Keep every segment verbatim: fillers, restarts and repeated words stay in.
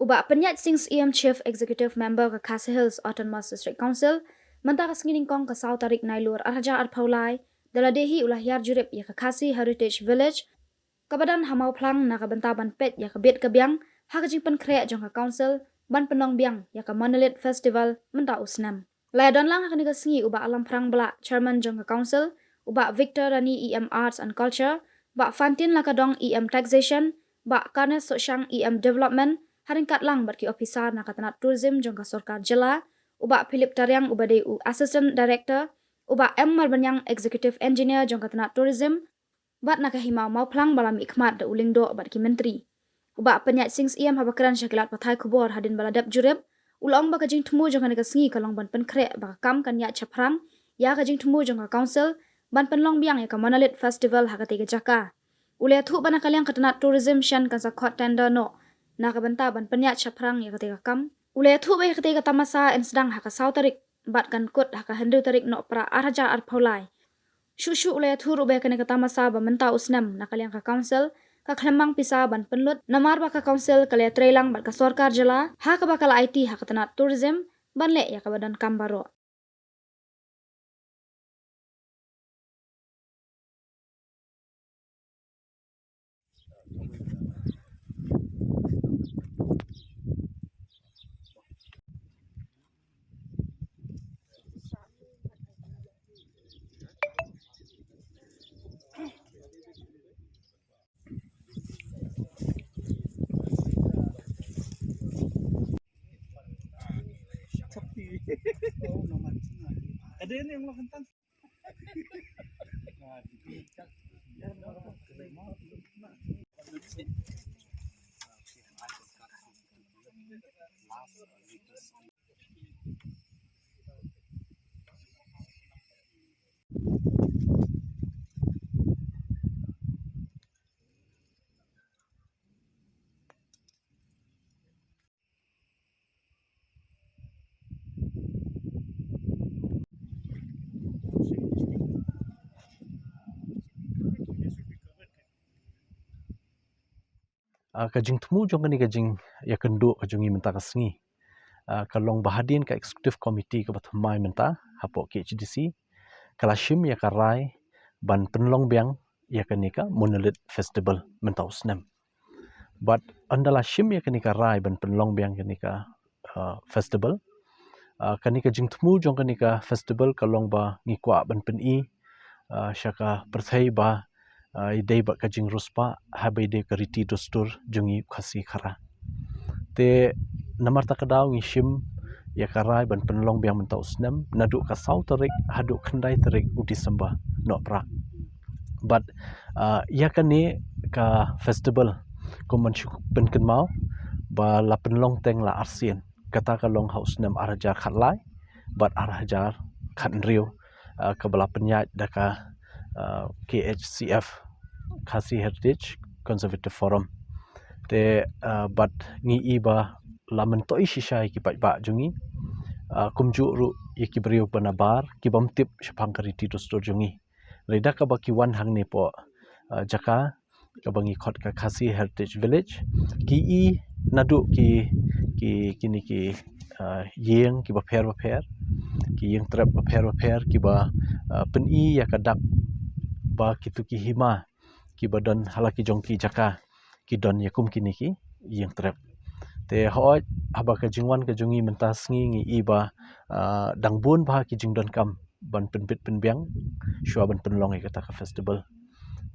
U Bah Pyniaid Singh Syiem, Chief Executive Member ka Khasi Hills Autonomous District Council, mynta ka sngi nyngkong ka saw tarik Nailur arhajar arphew lai, da lade hi u la hiar jurip ïa ka Khasi Heritage Village, kaba don ha Mawphlang na ka bynta ban peit ïa ka bit ka biang ha ka jingpynkhreh jong ka Council ban pynlong biang ïa ka Monolith Festival mynta u snem. La ïa don lang ha kane ka sngi u Bah Lamphrang Blah, Chairman jong ka Council, u Bah Victor Rani, E M Arts and Culture, Bah Fantin Lakadong, E M Taxation, Bah Karnes Sohshang, E M Development, ha ryngkat lang bad ki ophisar na ka tnat Tourism jong ka sorkar jylla, u Bah Philip Tariang uba dei u Assistant Director, u Bah M Marbaniang, Executive Engineer jong ka tnat Tourism, bad na ka Hima Mawphlang ba la mihkhmat da u Lyngdoh bad ki myntri. U Bah Pyniaid Singh Syiem haba kren sha ki lad pathai khubor hadien ba la dep jurip, u la ong ba ka jingthmu jong kane ka sngi ka long ban pynkhreh ba ka kam kan ïaid shaphrang ïa ka jingthmu jong ka Council ban pynlong biang ïa ka Monolith Festival ha katei ka jaka. U la ïathuh ba na ka liang ka tnat Tourism shen kan sa khot tender noh na ka bynta ban pynïaid shaphrang ïa katei ka kam. U la ïathuh ba ïa katei ka tamasa yn sdang ha ka saw tarik bad kan kut ha ka hynriew tarik Nohprah arhajar arphew lai. Shuh shuh u la ïathuh ruh ba ïa kane ka tamasa ba mynta u snem na ka liang ka Council ka khlem mang pisa ban pynlut, namar ba ka Council ka la ïatreilang bad ka sorkar jylla ha kaba ka la aiti ha ka tnat Tourism ban leh ïa kaba donkam baroh. Ah, ka jingthmu jong kane ka jingïakynduh ka jong ngi mynta ka sngi, ah, ka long ba hadien ka Executive Committee kaba thymmai mynta hapoh K H D C ka la shim ïa ka rai ban pynlong biang ïa kane ka Monolith Festival mynta u snem. Bad ynda la shim ïa kane ka rai ban pynlong biang kane ka, ah, festival, ah, kane ka jingthmu jong kane ka festival ka long ba ngi kwah ban pyni, ah, sha ka pyrthei ba, ah, i dei bad ka jingriewspah haba i dei ka riti dustur jong ngi Khasi Khara. Te namar ta ka daw ngi shim ïa ka rai ban pynlong biang mynta u snem naduh ka saw tarik haduh khyndai tarik u December Nohprah. Bad, ah, ïa kane ka festival kum ban shu pynkynmaw ba la pynlong teng la arsien, kata ka long ha u snem arhajar khatlai bad arhajar khathynriew, ah, kaba la pynïaid da ka, ah, K H C F, Khasi Heritage Conservative Forum. Te, ah, bad ngi i ba la myntoi shisha ïa ki paidbah jong ngi, ah, kumjuh ruh ïa ki briew ba nabar ki bym tip shaphang ka riti dustur jong ngi. Lada kaba ki wan hangne hapoh, ah, jaka kaba ngi khot ka Khasi Heritage Village, ki i naduh ki, ki, kine ki, ah, ïing kiba pher ba pher, ki ïing trep ba pher ba pher kiba, ah, pyni ïa ka dak ba kito ki hima kiba don ha la ki jong ki jaka ki don ïa kum kine ki ïing trep. Te hooid, haba ka jingwan ka jong ngi mynta sngi ngi i ba, ah, dang bun bha ki jingdonkam ban pynbit pynbiang shuwa ban pynlong ïa kata ka festival.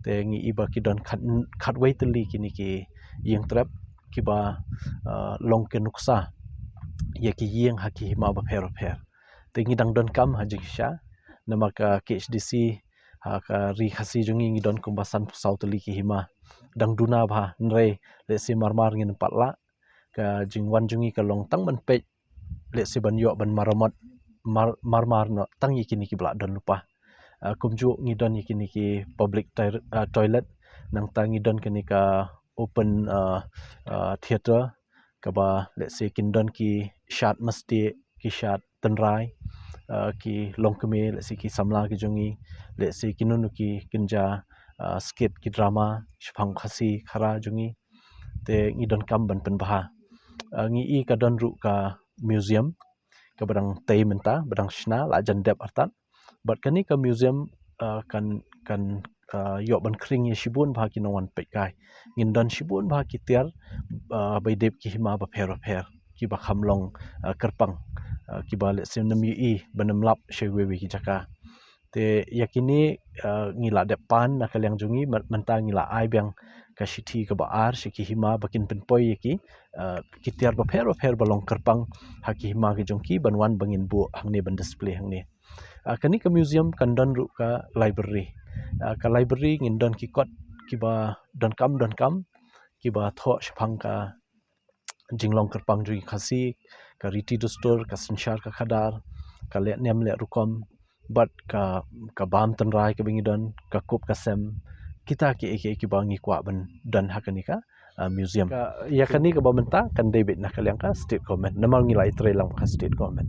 Te ngi i ba ki don khat, khatwei tylli kine ki ïing trep kiba, ah, long ki nuksa ïa ki ïing ha ki hima ba pher ba pher. Te ngi dang donkam ha jingshisha namar ka K H D C ha ka Ri Khasi jong ngi ngi don kumba sanphew saw tylli ki hima. Dang duna bha, hynrei lehse marmar ngin ym pat lah. Ka jingwan jong ngi ka long tang ban peit, lehse ban ïoh ban maramot mar, marmar noh tang ïa kine kiba la don lypa. Ah, kumjuh ngi don ïa kine ki public toi-, ah, toilet, nangta ngi don kane ka open, ah, ah, theatre kaba lehse kin don ki shad mastieh, ki shad tynrai, ah, ki longkmie, lehse ki samla ki jong ngi, lehse kino kino ki kynja, ah, skit, ki drama shaphang Khasi Khara jong ngi. Te ngi donkam ban pynbha. Uh, ngi i ka don ruh ka museum kaba dang tei mynta, ba dang shna, la jan dep artat. Bad kane ka museum, uh, kan, kan, uh, ïoh ban khring ïa shibun bha ki nongwan peit kai. Ngin don shibun bha ki tiar, uh, ba ïadei bad ki hima bapher bapher, kiba kham long, uh, kyrpang, uh, kiba lehse ym ïohi, ba ym lap sha iwei iwei ki jaka. Te ïa kine, uh, ngi la dep pan na ka liang jong ngi, myn-, mynta ngi la ai biang ka shithi kaba ar sha ki hima ba kin pynpoi ïa ki, uh, ki tiar bapher bapher ba long kyrpang ha ki hima ki jong ki, ban wan ba ngin buh hangne, ban display hangne. Uh, kane ka museum kan don ruh ka library. Uh, ka library ngin don ki kot kiba donkam donkam, kiba thoh shaphang ka jinglong kyrpang jong ki Khasi, ka riti dustur, ka synshar ka khadar, ka leh niam leh rukom, bad ka, ka bam tynrai kaba ngi don, ka kup ka sem, kita kiei kiei kiba ngi kwah ban don ha kane ka, uh, museum. Ka, ïa kane kaba mynta kan dei beit na ka liang ka state government, namar ngi la ïatrei lang bad ka state government.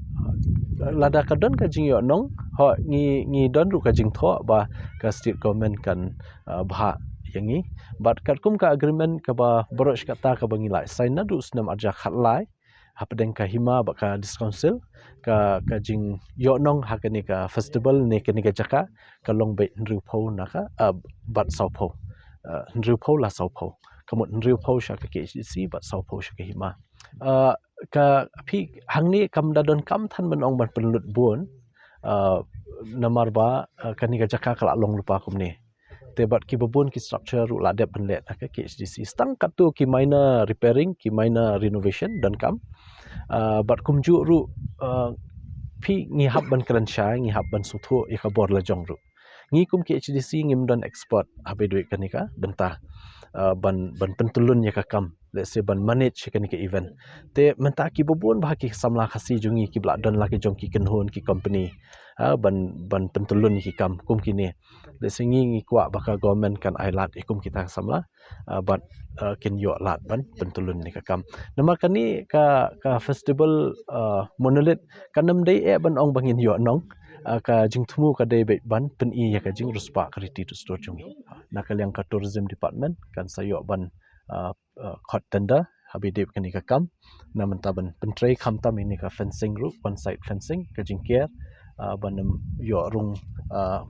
Lada ka don ka jingïohnong, ho, ngi, ngi don ruh ka jingthoh ba ka state government kan, uh, bhah ïa ngi. Bad katkum ka agreement kaba baroh shi katta kaba ngi la sign naduh u snem arhajar khatlai, hapdeng ka hima bad ka District Council, ka, ka jingïohnong ha kane ka festival ne kane ka jaka, ka long beit hynriewphew na ka, uh, bad sawphew. Uh, hynriewphew la sawphew. Ka mut hynriewphew sha ka K H A D C bad sawphew sha ka hima. Uh, ka phi hangne kam da donkam than ban ong ban pynlut bun, uh, namar ba, uh, kane ka jaka ka la long lypa kumne. Te bad kiba bun ki structure ruh la dep ban leh na ka K H A D C. Tang katto ki minor repairing, ki minor renovation donkam. Uh, bad kumjuh ruh, uh, phi ngi hap ban kren shai, ngi hap ban sngewthuh ïa ka bor la jong ruh. Ngi kum K H A D C ngim don expert haba ïadei bad kane ka bynta, uh, ban, ban pyntyllun ïa ka kam, lehse ban manage ïa kane ka event. Te mynta kiba bun bha ki samla Khasi jong ngi kiba la don la ki jong ki kynhun, ki company, uh, ban, ban pyntyllun ïa ki kam kum kine. Lehse ngi, ngi kwah ba ka government kan ai lad ïa kum kita ki samla, uh, bad, uh, kin ïoh lad ban pyntyllun ïa ka kam. Namar kane ka, ka festival, uh, Monolith kan ym dei eh ban ong ba ngin ïohnong, uh, ka jingthmu ka dei beit ban pyni ïa ka jingriewspah ka riti dustur jong ngi. Na ka liang ka tourism department kan sa ïoh ban, uh, uh, khot tender haba ïadei bad kane ka kam. Na mynta ban pyntrei khamtam ïa kane ka fencing ruh, one side fencing, ka jingker, uh, ban ym ïoh rung, uh,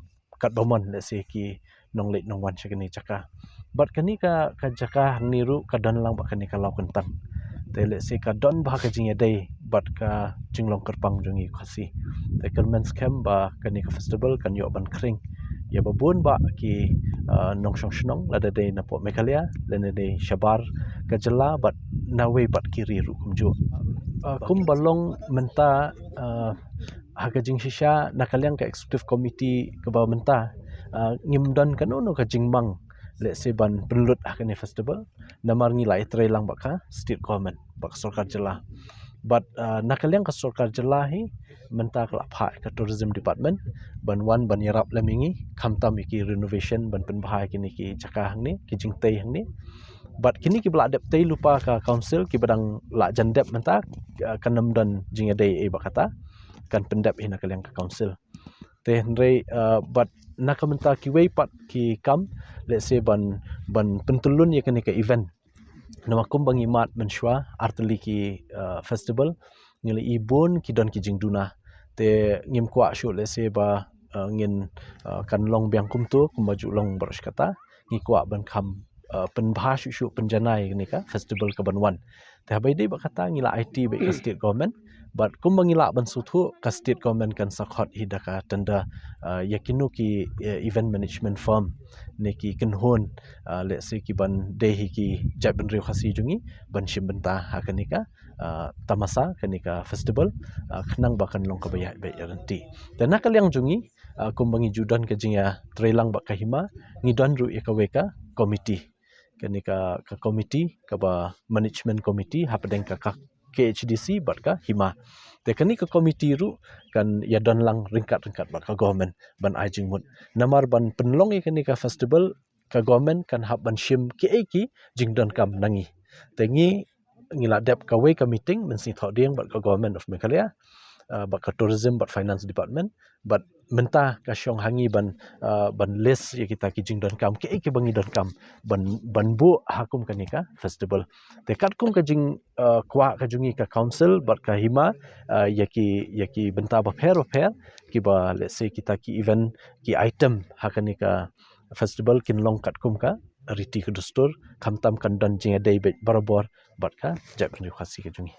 katba mon lehse ki nongleit nongwan sha kane ka jaka. Bad kane ka, ka jaka hangne ruh ka don lang bad kane ka law kyntang. Te lehse ka don bha ka jingïadei bad ka jinglong kyrpang jong ngi Khasi. Te kyrmen skhem ba kane ka festival kan ïoh ban khring ïa ba bun bha ki, uh, nongshong shnong, lada dei napoh Meghalaya, lane dei shabar ka jylla, bad nawei bad ki ri ruh kumjuh. Uh, kumba long mynta, uh, ha ka jingshisha na ka liang ka executive committee kaba mynta, uh, ngim don kano kano ka jingmang lehse ban pynlut ha kane festival. Namar ngi la ïatrei lang bad ka state government, bad ka sorkar jylla. Bad, uh, na ka liang ka sorkar jylla hi mynta ka la phah ïa ka tourism department ban wan ban ïarap lem ïa ngi khamtam ïa ki renovation ban pynbha ïa kine ki jaka hangne, ki jingtei hangne. Bad kine kiba la dep tei lypa ka council, kiba dang la jan dep mynta, uh, kan ym don jingïadei ei bad kata, kan pyndep hi na ka liang ka council. Te hynrei, uh, bad na ka mynta kiwei pat ki kam, lehse ban, ban pyntyllun ïa kane ka event. Namar kumba ngi mad mynshuwa, artylli ki, uh, festival, ngi la i bun ki don ki jingduna. Te ngim kwah shuh lehse ba, uh, ngin, uh, kan long biang kumto, kumba ju long baroh shi katta. Ngi kwah ban kham, uh, pynbha shuh shuh, pynjanai ïa kane ka festival kaban wan. Te haba ïadei bad kata ngi la aiti bad ka state government. Bad kumba ngi lah ban sngewthuh, ka state government kan sa khot hi da ka tender, uh, ïa kino ki, uh, event management firm ne ki kynhun, uh, lehse kiban dei hi ki jaitbynriew Khasi jong ngi ban shim bynta ha kane ka, uh, tamasa, kane ka festival, uh, khnang ba kan long kaba ïaid beit ïaid lynti. Te na ka liang jong ngi, uh, kumba ngi ju don ka jingïatreilang bad ka hima, ngi don ruh ïa kawei ka committee. Kane ka, ka committee, kaba management committee, hapdeng ka, ka K H A D C bad ka hima. Te kane ka committee ruh kan ïadon lang ryngkat ryngkat bad ka government ban ai jingmut. Namar ban pynlong ïa kane ka festival, ka government kan hap ban shim kiei ki jingdonkam na ngi. Te ngi, ngi la dep kawei ka meeting mynsngi thohdieng bad ka Government of Meghalaya. uh, bad ka tourism bad finance department, bad mynta ka shong ha ngi ban uh, ban list ïa kita ki jingdonkam ki ki ba ngi donkam ban ban buh ha kum kane ka festival. Te katkum ka jing uh, kwah ka jong ngi ka council bad ka hima uh, ïa ki ïa ki bynta bapher bapher ki ba, let's say, kita ki event ki item ha kane ka festival kin long katkum ka riti ka dustur, khamtam kan don jingïadei beit barabor bad ka jaitbynriew Khasi ka jong ngi.